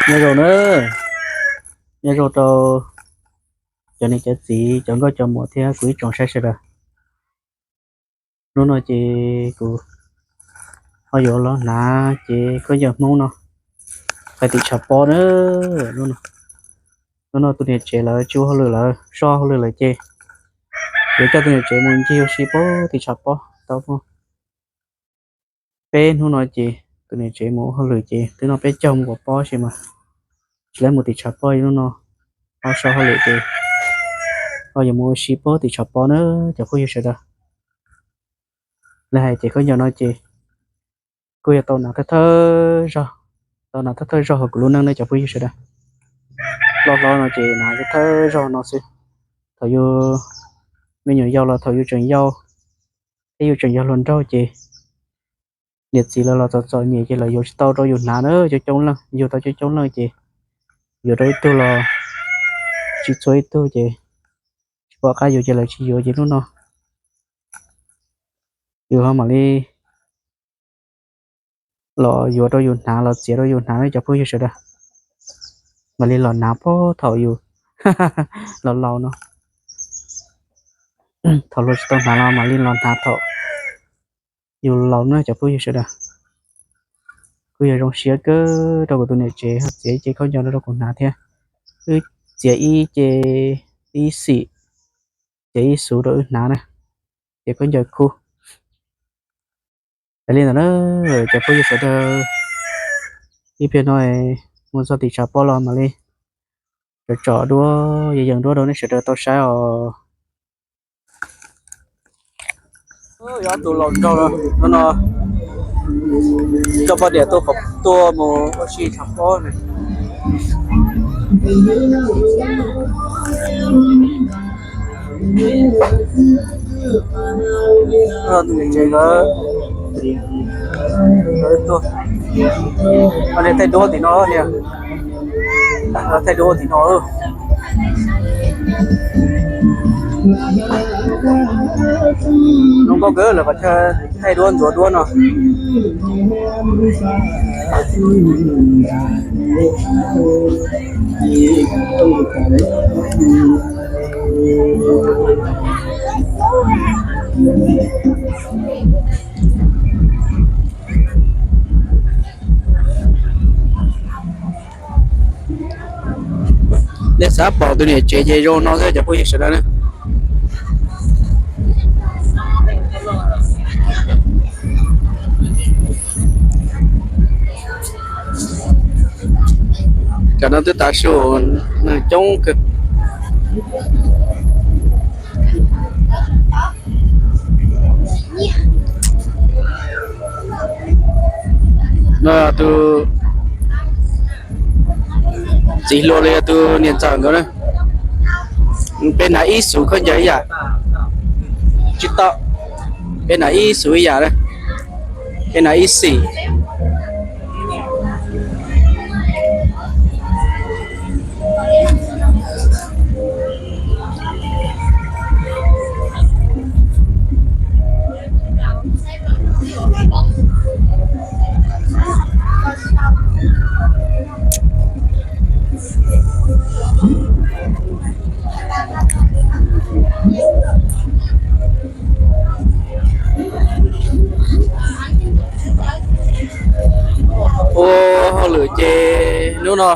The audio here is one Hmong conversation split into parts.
Nyob zoo na, nyob zoo rau cov niam cov txiv, cov nkauj cov muam thiab kuv ib tsoom saib sawv daws. Hnub no ces kuv ho yuav los hnav cev khaub ncaws Hmoob no pais tim tshav pob na. Hnub no tus niam tsev lawv tsis ua hauj lwm, lawv so hauj lwm lawm ces yuav coj tus niam tsev mus ncig ua si pob tim tshav pob tau peb hnub no ces tus niam tsev mus ua hauj lwm ces twb noj peb caug mus pov pob sis mas tsis lawv mus tim tshav pob ib hnub no, ho so hauj lwm ces ho yuav mus ua si pob tim tshav pob na cov phooj ywg sawv daws. Lawv hais ces khaub ncaws no ces kuj yog tau hnav thawj thawj zog, tau hnav thawj thawj zog hauv kuv lub neej ne cov phooj ywg sawv daws. Loj hlob no ces hnav thawj thawj zog no xwb. Thaum yus me nyuam yaus los thaum yus tseem yau thiab yus tseem yog hluas nraug ces niam txiv lawv los txom txom nyem ces lawv yuav tsis tau rau yus hnav na coob coob leej, yug tau coob coob leej ces yuav rau ib tug los tsis txhua ib tug ces tsis pom qab yuav ces lawv tsis yuav ces hnub no yus ho mam li los yuav rau yus hnav, los txiav rau yus hnav ne cov phooj ywg sawv daws. Mam li los hnav puag thaum yus laus laus no, thaum luag tsis tau hnav los mam li los hnav thaum yus laus na cov phooj ywg sawv daws. Kuj yog zoo siab kawg rau kuv tus niam tsev ho txiav ib ce khaub ncaws rau kuv hnav thiab. Wb txiav ib ce, ib xim, txiav ib xuv rau wb hnav na, ces khaub ncaws khu. Yog li ntawd na cov phooj ywg sawv daws, ib pliag no mus txog tim tshav pob los mam li tsom tsom duab yees yees duab rau nej sawv daws tau saib os. Ob tug laus nraug no, no coj poj niam tuaj mus ua si tshav pob ne. Tus niam tsev nkawd tuaj, nej thaij duab tim no, nej thaij duab tim no. Zoo nkauj kawg lawv pom chaw thaij duab ntxuav duab no. Nej xav pom tus niam tsev ces zoo no xwb cov phooj ywg sawv daws na. Tam no twb tav su, neeg coob kawg. No tus txiv hluas los yog tus niam ntxawm nkawd na. Peb hnav ib xuv khaub ncaws ib yam, tsis tau, peb hnav ib xuv ib yam na, peb hnav ib xim. Ua hauj lwm ces hnub no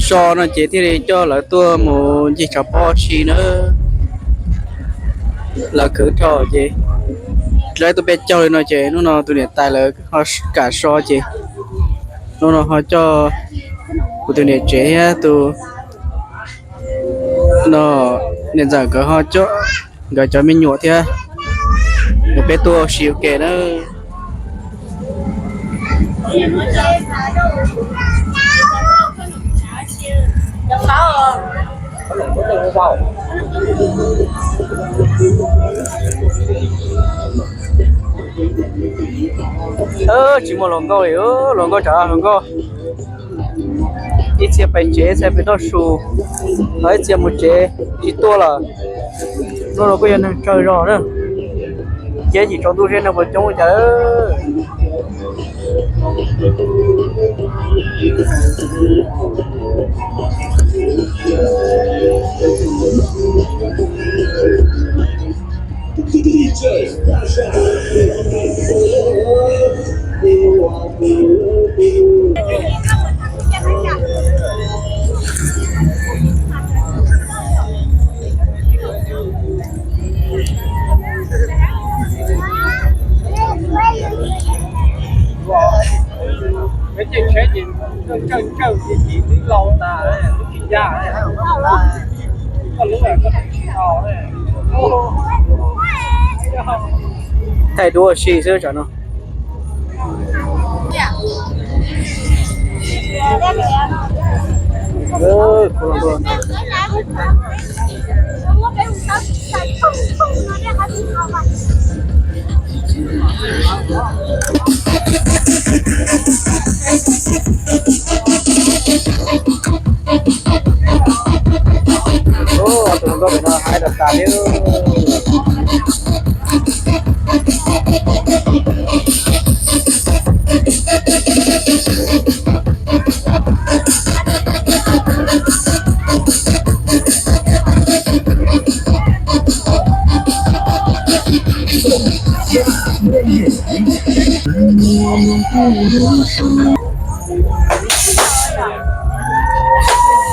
so no ces thiaj li coj lawv tuaj mus ncig tshav pob si na. Lawv khwv dhau ces dlawb tuaj peb caug li no ces hnub no tus niam tais lawv ho kam so ces hnub no ho coj kuv tus niam tsev thiab tus no niam ntxawm nkawd ho coj nkawd cov me nyuam thiab, nkawd peb tuaj ua si ua ke na. Tsis muaj hluas nkauj li, hluas nkauj tsam hluas nkauj ib txhia pais tsev, ib txhia pem noj su, ho ib txhia mus tsev tsis tuaj lawm. Hnub no kuj yog neeg tsawg zog na, ciab yim tsaus ntuj seb neeg puas coob cas. Thaij duab si xwb tsam no. Tus hluas nkauj pem no hais rau tas li.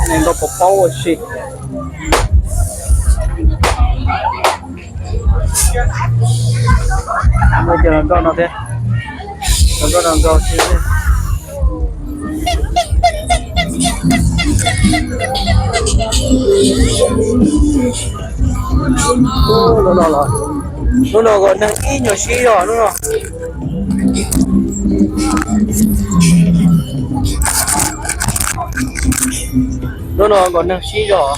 Neeg ntau puas paub ua si. Muaj cov hluas nkauj no thiab, hluas nkauj no nkauj si. Hnub no los, hnub no kom neeg ib nyuag sib zog hnub no. Hnub no kom neeg sib zog.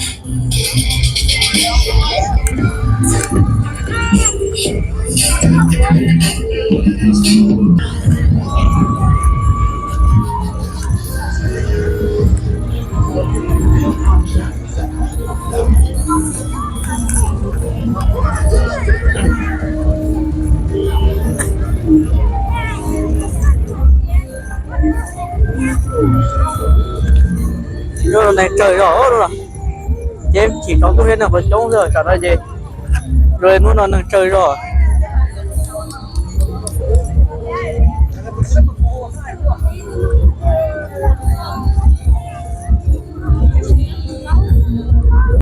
Hnub no neeg tsawg zog, ces chim tsaus ntuj thiab neeg puas coob xwb, tsam no ces hnub no neeg tsawg zog.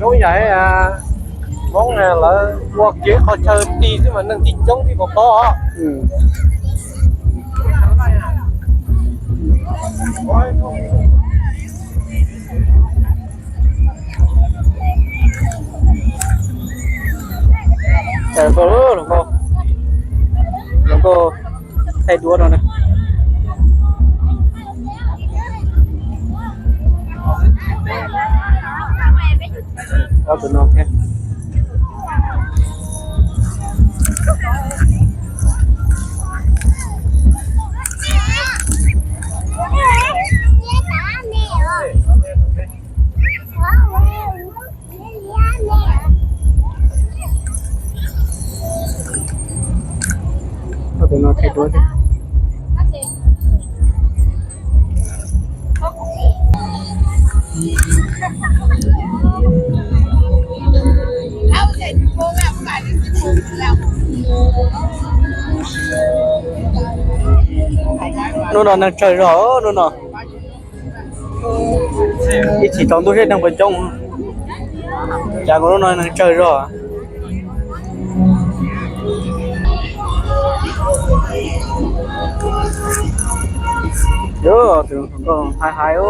Coob yam, Hmoob lawv ua kev qhov chaw ti xwb mas neeg ti coob tib puas paub os. Hluas nkauj, hluas nkauj thaij duab no na. Ob tug no thiab. Ob tug no thaij duab thiab. Hnub no neeg tsawg zog hnub no. Ib chim tsaus ntuj thiab neeg puas coob, cas hnub no neeg tsawg zog. Hais hais.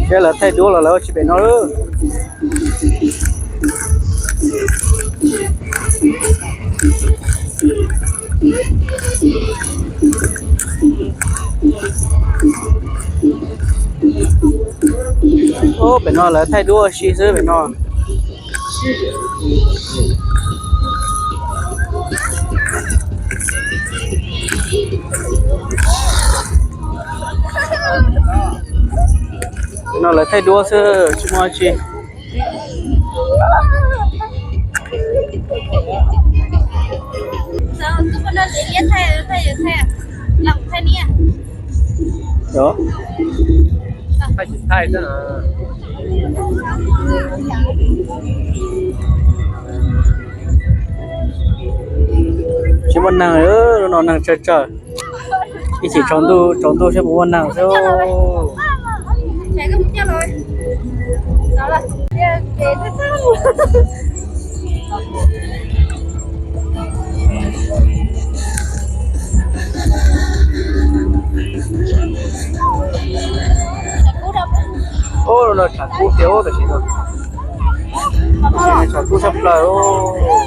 Thiab lawv thaij duab los lawv ua tsis pem no lawm. Pem no lawv thaij duab ua si xwb pem no. No lawv thaij duab xwb tsis muaj tsi. Thaij, thaij, thaij, thaij niam. Thaij tsis thaij xwb. Tsis muaj neeg, lub no neeg tsawg tsawg. Ib chim tsaus ntuj, tsaus ntuj seb puas muaj neeg xwb. Ub, no tshav kub tiag ub, tam sim no tshav kub tshaj plaws.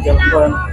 Cov tuaj